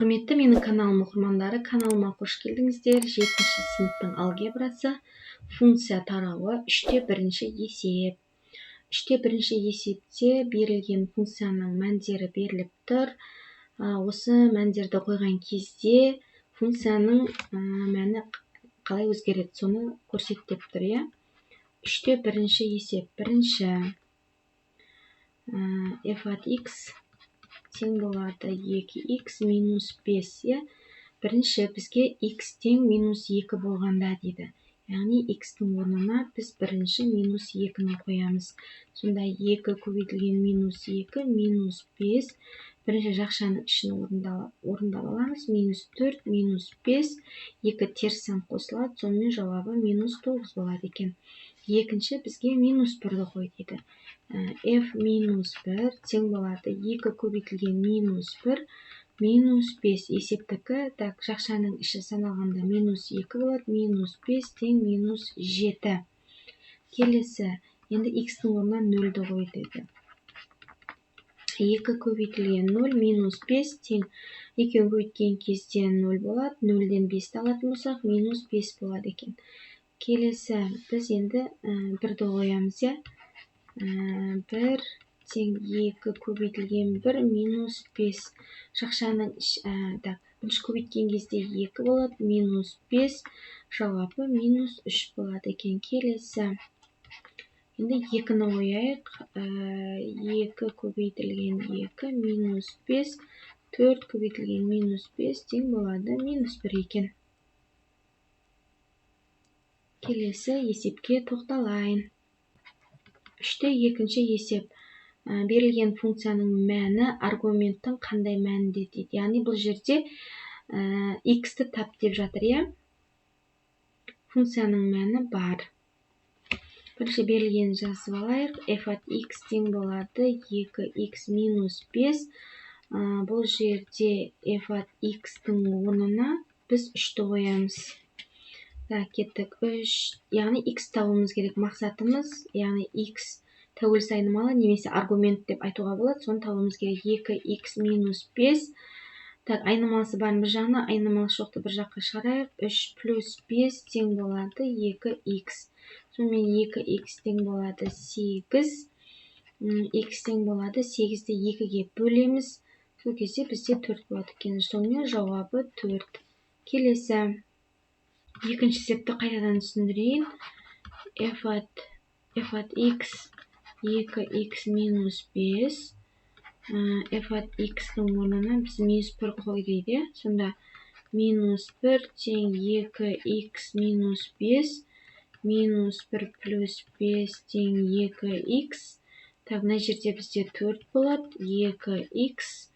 Құрметті менің каналым оқырмандары, каналыма қош келдіңіздер. 7-ші сыныптың алгебрасы, функция тарауы, 3-те 1-ші есеп. 3-те 1-ші есепте берілген функцияның мәндері беріліп тұр. Осы мәндерді қойған кезде функцияның мәні қалай өзгереді, соны көрсет деп тұр, иә. 3-те 1-ші есеп. Бірінші f от x тең болады 2x минус 5, иә. Бірінші бізге x тең минус 2 болғанда дейді. Яғни x-тің орнына біз бірінші минус 2-ні қоямыз. Сонда 2 көбейтілген минус 2 минус 5. Бірінші жақшаның ішін орындап аламыз. Минус 4 минус 5. 2 теріс сан қосылады. Сонымен жауабы минус 9 болады екен. Екінші бізге минус 1-ді қой дейді. F минус 1 тең болады 2 көбейтілген минус 1 минус 5. Есептікі, так, жақшаның іші саналғанда минус 2 болады, минус 5 тең минус 7. Келесі, енді x-тің орнына 0-ді қой деді. 2 көбейтілген 0 минус 5 тең екеуін көбейткен кезде 0 болады, 0-ден 5-ті алатын болсақ, минус 5 болады екен. Келесі, біз енді 1-ді қоямыз, иә. 1 тең 2 көбейтілген 1 минус 5. Жақшаның так, бірінші көбейткен кезде 2 болады, минус 5, жауабы минус 3 болады екен. Келесі, енді 2-ні қояйық. 2 көбейтілген 2 минус 5, 4 көбейтілген минус 5 тең болады минус 1 екен. Келесі есепке тоқталайын. 3-те 2-ші есеп. Берілген функцияның мәні аргументтің қандай мәнінде дейді. Яғни бұл жерде x-ті тап деп жатыр, иә. Функцияның мәні бар. Бірінші берілгенін жазып алайық. F от x тең болады 2x минус 5. Бұл жерде f от x-тің орнына біз 3-ті қоямыз. Так, кеттік. 3, яғни x табуымыз керек. Мақсатымыз, яғни x тәуелсіз айнымалы немесе аргумент деп айтуға болады, соны табуымыз керек. 2x минус 5. Так, айнымалысы барын бір жағына, айнымалысы жоқты бір жаққа шығарайық. 3 плюс 5 тең болады 2x. Сонымен 2x тең болады 8. X тең болады 8-ді 2-ге бөлеміз. Сол кезде бізде 4 болады екен. Сонымен жауабы 4. Келесі екінші есепті қайтадан түсіндірейін. F от x 2x минус 5. F от x-тің орнына біз минус 1 қой дейді. Сонда минус 1 тең 2x минус 5, минус 1 плюс 5 тең 2x. Так, мына жерде бізде 4 болады, 2x,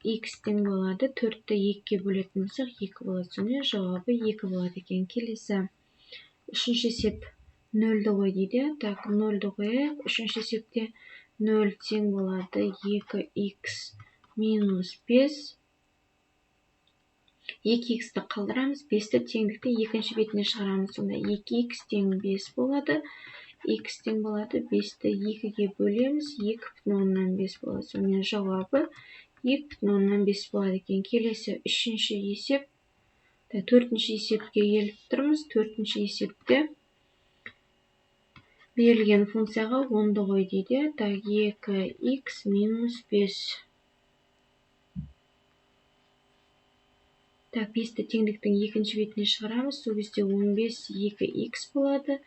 x тең болады 4-ті 2-ге бөлетін болсақ 2 болады. Сонымен жауабы 2 болады екен. Келесі үшінші есеп, 0-ді қой дейді. Так, 0-ді қояйық. Үшінші есепте 0 тең болады 2x минус 5. 2x-ті қалдырамыз, 5-ті теңдікті екінші бетіне шығарамыз. Сонда 2x тең 5 болады. X тең болады 5-ті 2-ге бөлеміз, 2,5 болады. Сонымен жауабы 2,5 болады екен. Келесі үшінші есеп, төртінші есепке келіп тұрмыз. Төртінші есепте берілген функцияға 10-ды қой дейді. Так, 2x минус 5. Так, 5-ті теңдіктің екінші бетіне шығарамыз. Сол кезде 15 2x болады.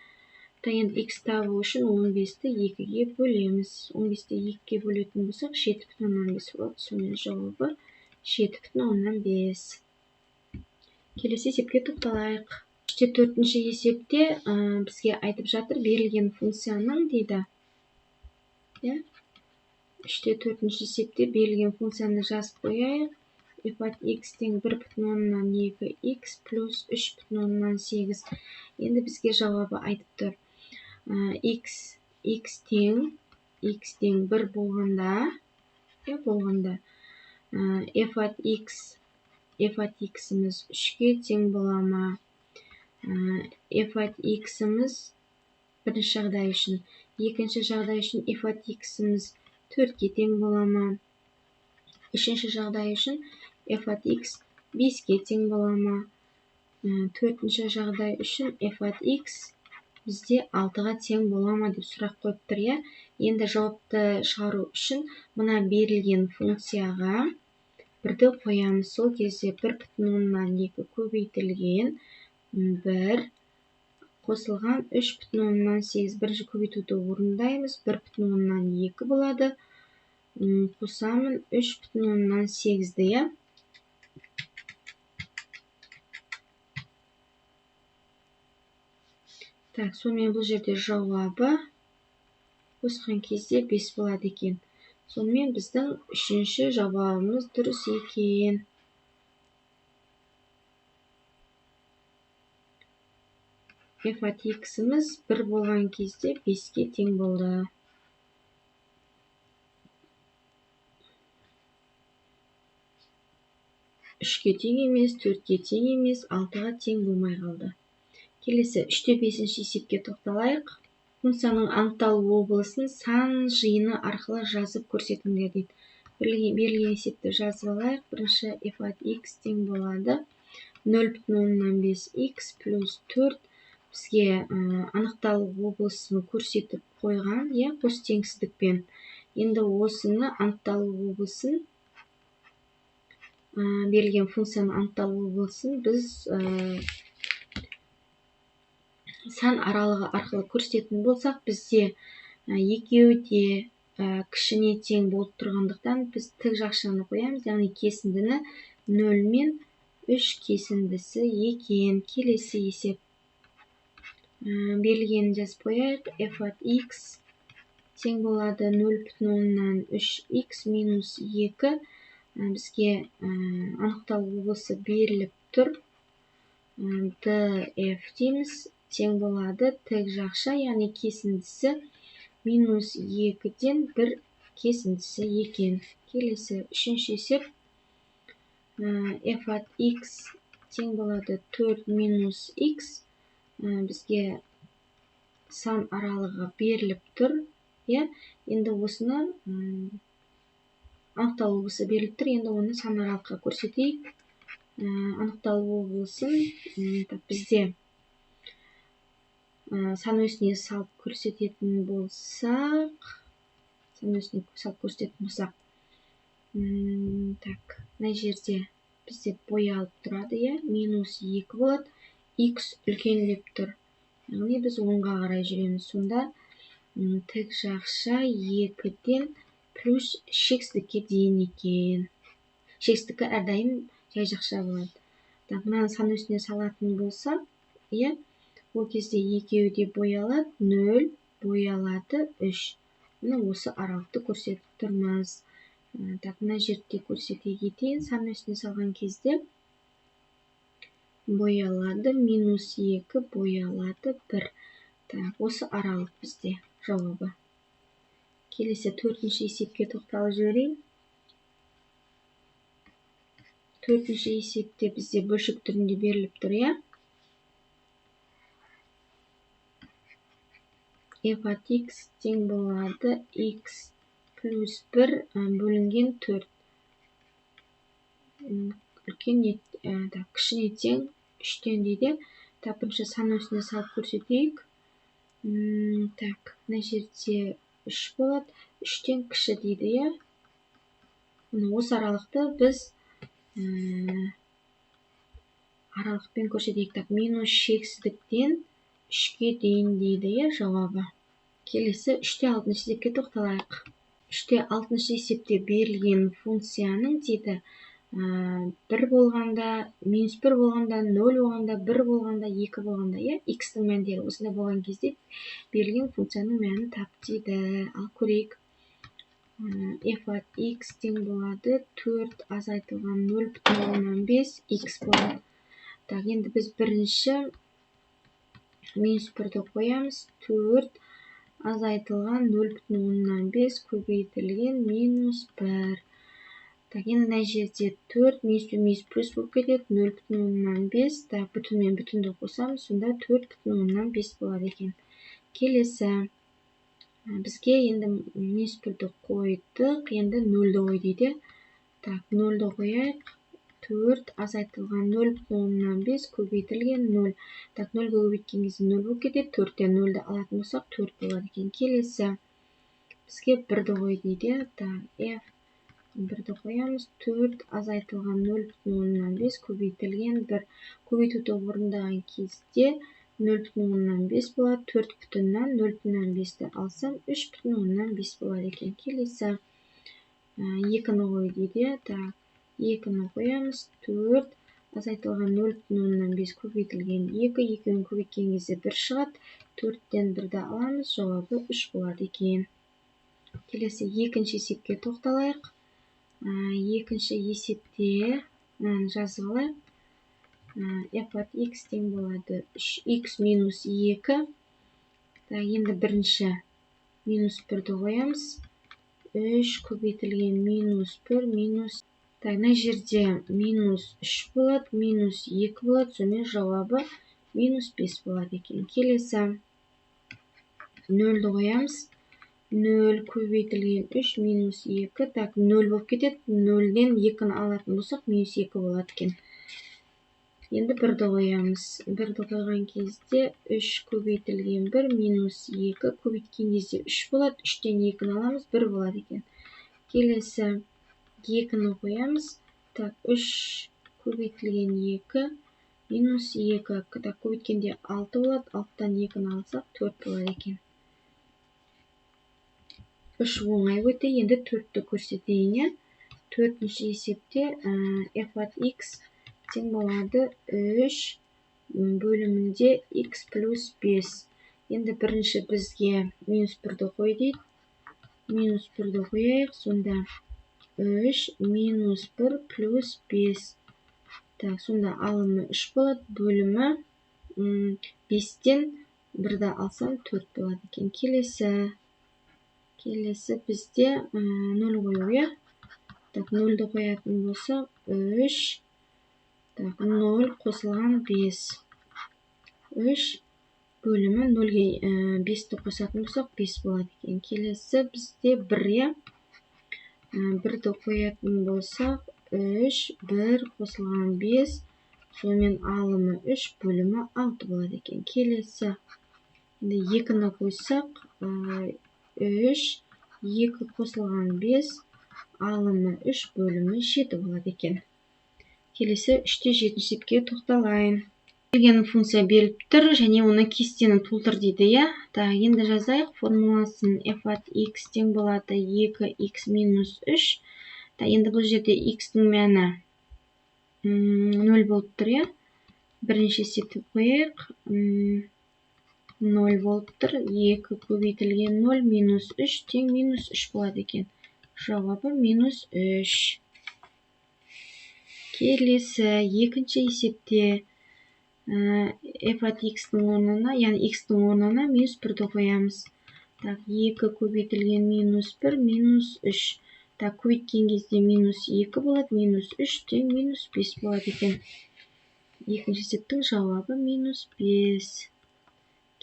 Так, енді x табу үшін 15-ті 2-ге бөлеміз. 15-ті 2-ге бөлетін болсақ, 7,5 болады. Сонымен жауабы 7,5. Келесі есепке тоқталайық. 3-те 4-ші есепте бізге айтып жатыр берілген функцияның дейді. Иә? 3-те 4-ші есепте берілген функцияны жазып қояйық. F от x тең 1,2x плюс 3,8. Енді бізге жауабы айтып тұр. X тең 1 болғанда, иә, болғанда f от x, f от x-іміз 3-ке тең бола ма? F от x-іміз бірінші жағдай үшін, екінші жағдай үшін f от x-іміз 4-ке тең бола ма? Үшінші жағдай үшін f от x 5-ке тең бола ма? Төртінші жағдай үшін f от x бізде 6-ға тең бола ма деп сұрақ қойып тұр, иә. Енді жауапты шығару үшін мына берілген функцияға 1-ді қоямыз. Сол кезде 1,2 көбейтілген 1 қосылған 3,8. Бірінші көбейтуді орындаймыз. 1,2 болады. Қосамын 3,8-ді, иә. Так, сонымен бұл жерде жауабы қосқан кезде 5 болады екен. Сонымен біздің үшінші жауабымыз дұрыс екен. F от x-іміз 1 болған кезде 5-ке тең болды. 3-ке тең емес, 4-ке тең емес, 6-ға тең болмай қалды. Келесі 3-5 есепке тоқталайық. Функцияның анықталу облысын сан жиыны арқылы жазып көрсетіңдер дейді. Берілген есепті жазып алайық. Бірінші f от x тең болады 0,5x плюс 4. Бізге анықталу облысын көрсетіп қойған, иә, қос теңсіздікпен. Енді осыны анықталу облысын, берілген функцияның анықталу облысын біз сан аралығы арқылы көрсететін болсақ, бізде екеуі де кішіне тең болып тұрғандықтан біз тік жақшаны қоямыз, яғни кесіндіні 0 мен 3 кесіндісі екен. Келесі есеп. Берілгенін жазып қояйық. F от x тең болады 0,3x минус 2. Бізге анықталу облысы беріліп тұр. Df дейміз. Тең болады тік жақша, яғни кесіндісі минус 2-ден 1 кесіндісі екен. Келесі үшінші есеп. F от x тең болады 4 минус x. Бізге сан аралығы беріліп тұр, иә. Енді осыны анықталу облысы беріліп тұр. Енді оны сан аралыққа көрсетейік. Анықталу облысын бізде сан өсіне салып көрсететін болсақ, так, мына жерде бізде боялып тұрады, иә, минус 2 болады, x үлкен деп тұр. Яғни біз оңға қарай жүреміз. Сонда тік жақша 2-ден плюс шексіздікке дейін екен. Шексіздікі әрдайым жай жақша болады. Так, мынаны сан өсіне салатын болсақ, иә, ол кезде екеуі де боялады, 0 боялады, 3. Міне осы аралықты көрсетіп тұрмыз. Так, мына жерде көрсете кетейін. Сан өсіне салған кезде боялады, минус 2 боялады, 1. Так, осы аралық бізде жауабы. Келесі төртінші есепке тоқталып жіберейін. Төртінші есепте бізде бөлшек түрінде беріліп тұр, иә. F от x тең болады x плюс 1 бөлінген 4. Үлкен кішіне тең 3-тен дейді. Так, бірінші сан өсіне салып көрсетейік. Так, мына жерде 3 болады. 3-тен кіші дейді, иә. Міне осы аралықты біз аралықпен көрсетейік. Так, минус шексіздіктен 3-ке дейін дейді, иә, жауабы. Келесі 3-6 есепке тоқталайық. 3-6 есепте берілген функцияның дейді 1 болғанда, минус 1 болғанда, 0 болғанда, 1 болғанда, 2 болғанда, иә, x-тің мәндері осындай болған кезде берілген функцияның мәнін тап дейді. Ал көрейік. F от x тең болады 4 азайтылған 0,5 x болады. Так, енді біз бірінші минус 1-ді қоямыз. 4 азайтылған 0,5 көбейтілген минус 1. Так, енді мына жерде 4 минус пен минус плюс болып кетеді. 0,5. Так, бүтін мен бүтінді қосамыз. Сонда 4,5 болады екен. Келесі бізге енді минус 1-ді қойдық. Енді 0-ді қой дейді. Так, 0-ді қояйық. 4 азайтылған 0,5 көбейтілген 0. Так, 0-ге көбейткен кезде 0 болып кетеді. 4-тен 0-ді алатын болсақ, 4 болады екен. Келесі бізге 1-ді қой дейді. Так, f 1-ді қоямыз. 4 азайтылған 0,5 көбейтілген 1. Көбейтуді орындаған кезде 0,5 болады. 4 бүтіннен 0,5-ті алсам, 3,5 болады екен. Келесі 2-ні қой дейді. Так, 2-ні қоямыз. 4 азайтылған 0,5 көбейтілген 2. 2-ні көбейткен кезде 1 шығады. 4-тен 1-ді аламыз, жауабы 3 болады екен. Келесі екінші есепке тоқталайық. Екінші есепте мынаны жазып алайық. F от x тең болады 3x минус 2. Так, енді бірінші минус 1-ді қоямыз. 3 көбейтілген минус 1 минус. Так, мына жерде минус 3 болады, минус 2 болады, сонымен жауабы минус 5 болады екен. Келесі 0-ді қоямыз. 0 көбейтілген 3 минус 2. Так, 0 болып кетеді. 0-ден 2-ні алатын болсақ, минус 2 болады екен. Енді 1-ді қоямыз. 1-ді қойған кезде 3 көбейтілген 1 минус 2 көбейткен кезде 3 болады. 3-тен 2-ні аламыз, 1 болады екен. Келесі 2-ні қоямыз. Так, 3 көбейтілген 2 минус 2. Так, көбейткенде 6 болады. 6-тан 2-ні алсақ, 4 болады екен. 3 оңай өте. Енді 4-ті көрсетейін. 4-ші есепте f от x тең болады 3 бөлімінде x плюс 5. Енді бірінші бізге минус 1-ді қой дейді. Минус 1-ді қояйық. Сонда 3 минус 1 плюс 5. Так, сонда алымы 3 болады. Бөлімі 5-тен 1-ді алсам 4 болады екен. Келесі бізде 0 қою, иә. Так, 0-ді қоятын болсақ, 3, так, 0 қосылған 5. 3 бөлімі 0-ге 5-ті қосатын болсақ, 5 болады екен. Келесі бізде 1, иә. 1-ді қоятын болсақ, 3, 1 қосылған 5, сонымен алымы 3, бөлімі 6 болады екен. Келесі енді 2-ні қойсақ, 3, 2 қосылған 5, алымы 3, бөлімі 7 болады екен. Келесі 3-те 7 есепке тоқталайын. Берілген функция беріліп тұр, және оны кестені толтыр дейді, иә. Так, енді жазайық формуласын. F от x тең болады 2x минус 3. Так, енді бұл жерде x-тің мәні 0 болып тұр, иә. Бірінші есепті қояйық. 0 болып тұр. 2 көбейтілген 0 минус 3 тең минус 3 болады екен. Жауабы минус 3. Келесі екінші есепте f от x-тің орнына, яғни x-тің орнына минус 1-ді қоямыз. Так, 2 көбейтілген минус 1 минус 3. Так, көбейткен кезде минус 2 болады, минус 3 тең минус 5 болады екен. Екінші есептің жауабы минус 5.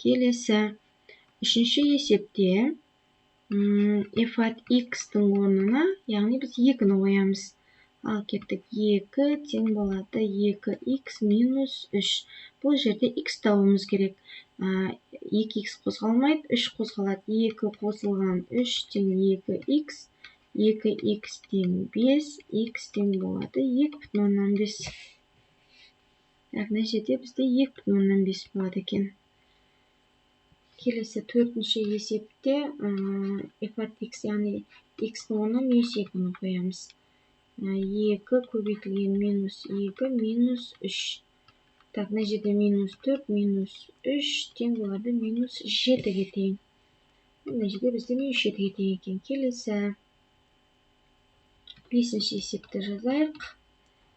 Келесі үшінші есепте f от x-тің орнына, яғни біз 2-ні қоямыз. Ал кеттік, 2 тең болады 2x минус 3. Бұл жерде x табуымыз керек. 2x қозғалмайды, 3 қозғалады. 2 қосылған 3 тең 2x, 2x тең 5, x тең болады 2,5. Так, мына жерде бізде 2,5 болады екен. Келесі төртінші есепте f от x, яғни x-ның орнына минус 2-ні қоямыз. 2 көбейтілген минус 2 минус 3. Так, мына жерде минус 4 минус 3 тең болады минус 7-ге тең. Мына жерде бізде минус 7-ге тең екен. Келесі бесінші есепті жазайық.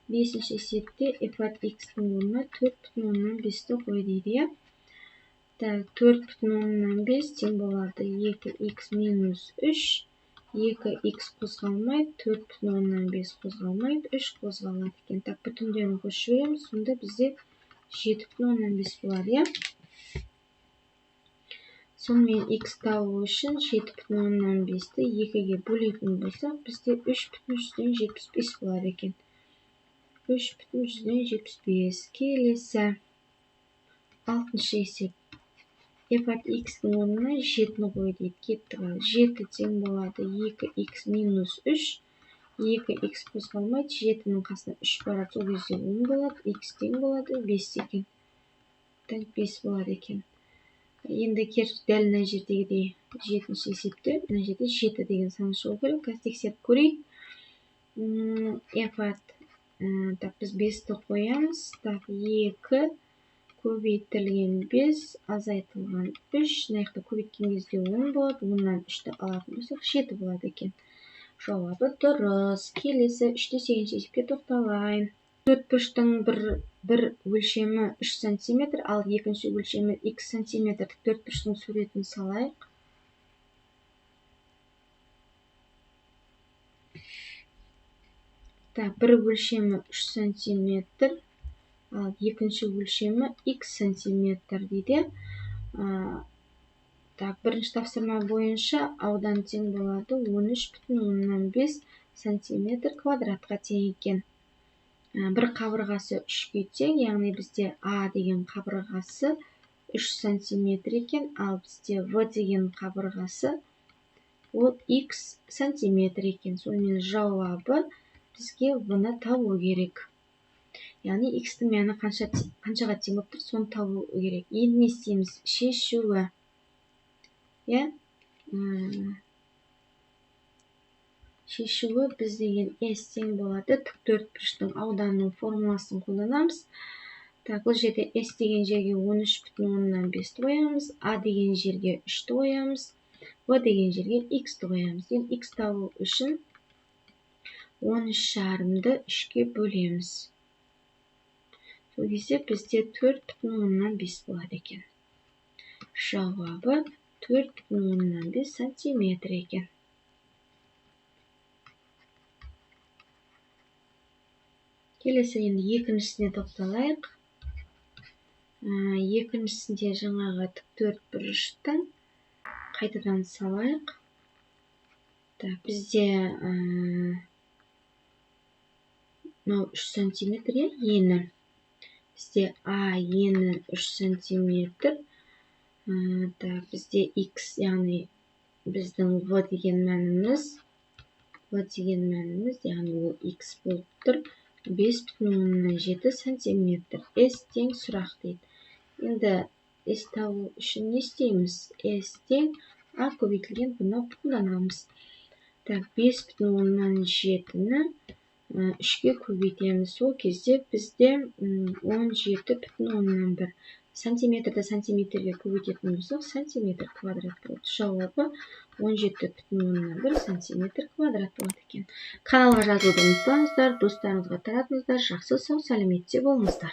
Бесінші есепте f от x-тің орнына 4,5-ті қой дейді, иә. Так, 4,5 тең болады 2x минус 3. 2x қозғалмайды, 4,5 қозғалмайды, 3 қозғалады екен. Так, бүтіндерін қосып жібереміз, сонда бізде 7,5 болады, иә. Сонымен x табу үшін 7,5-ті 2-ге бөлетін болсақ, бізде 3,75 болады екен. 3,75. Келесі алтыншы есеп. F от x-тің орнына 7-ні қой дейді. Кеттік ал. 7 тең болады 2x минус 3. 2x қозғалмайды. 7-нің қасына 3 барады. Сол кезде 10 болады. X тең болады 5 екен. Так, 5 болады екен. Енді дәл мына жердегідей 7-ші есепте мына жерде 7 деген сан шығу керек. Қазір тексеріп көрейік. F от, так, біз 5-ті қоямыз. Так, 2 көбейтілген 5 азайтылған 3. Мына жақта көбейткен кезде 10 болады. 10-нан 3-ті алатын болсақ 7 болады екен. Жауабы дұрыс. Келесі 3-те 8-ші есепке тоқталайын. Төрт бұрыштың бір өлшемі 3 сантиметр, ал екінші өлшемі x сантиметр. Төрт бұрыштың суретін салайық. Так, бір өлшемі 3 сантиметр, ал екінші өлшемі x сантиметр дейді. Так, бірінші тапсырма бойынша аудан тең болады 13,5 сантиметр квадратқа тең екен. Бір қабырғасы 3-ке тең, яғни бізде А деген қабырғасы 3 сантиметр екен, ал бізде В деген қабырғасы ол x сантиметр екен. Сонымен жауабы бізге В-ны табу керек. Яғни x-тің мәні қаншаға тең болып тұр, соны табу керек. Енді не істейміз? Шешуі. Иә? Шешуі біз деген S тең болады. Тік төрт бұрыштың ауданының формуласын қолданамыз. Так, бұл жерде S деген жерге 13,5 қоямыз, А деген жерге 3-ті қоямыз, В деген жерге X-ті қоямыз. Енді X табу үшін 13,5-ды 3-ке бөлеміз. Сол кезде бізде 4,5 болады екен. Жауабы 4,5 сантиметр екен. Келесі енді екіншісіне тоқталайық. Екіншісінде жаңағы тік төрт бұрыштың қайтадан салайық. Так, бізде мынау 3 сантиметр ені. Бізде А ені 3 сантиметр. Так, бізде X, яғни біздің В деген мәніміз, В деген мәніміз, яғни ол X болып тұр, 5,7 сантиметр. S тең сұрақ дейді. Енді S табу үшін не істейміз? S тең А көбейтілген В-ны қолданамыз. Так, 5,7-ні 3-ке көбейтеміз. Сол кезде бізде 17,1 сантиметрді сантиметрге көбейтетін болсақ, сантиметр квадрат болады. Жауабы 17,1 сантиметр квадрат болады екен. Каналға жазылуды ұмытпаңыздар, достарыңызға таратыңыздар. Жақсы, сау, сәлеметте болыңыздар.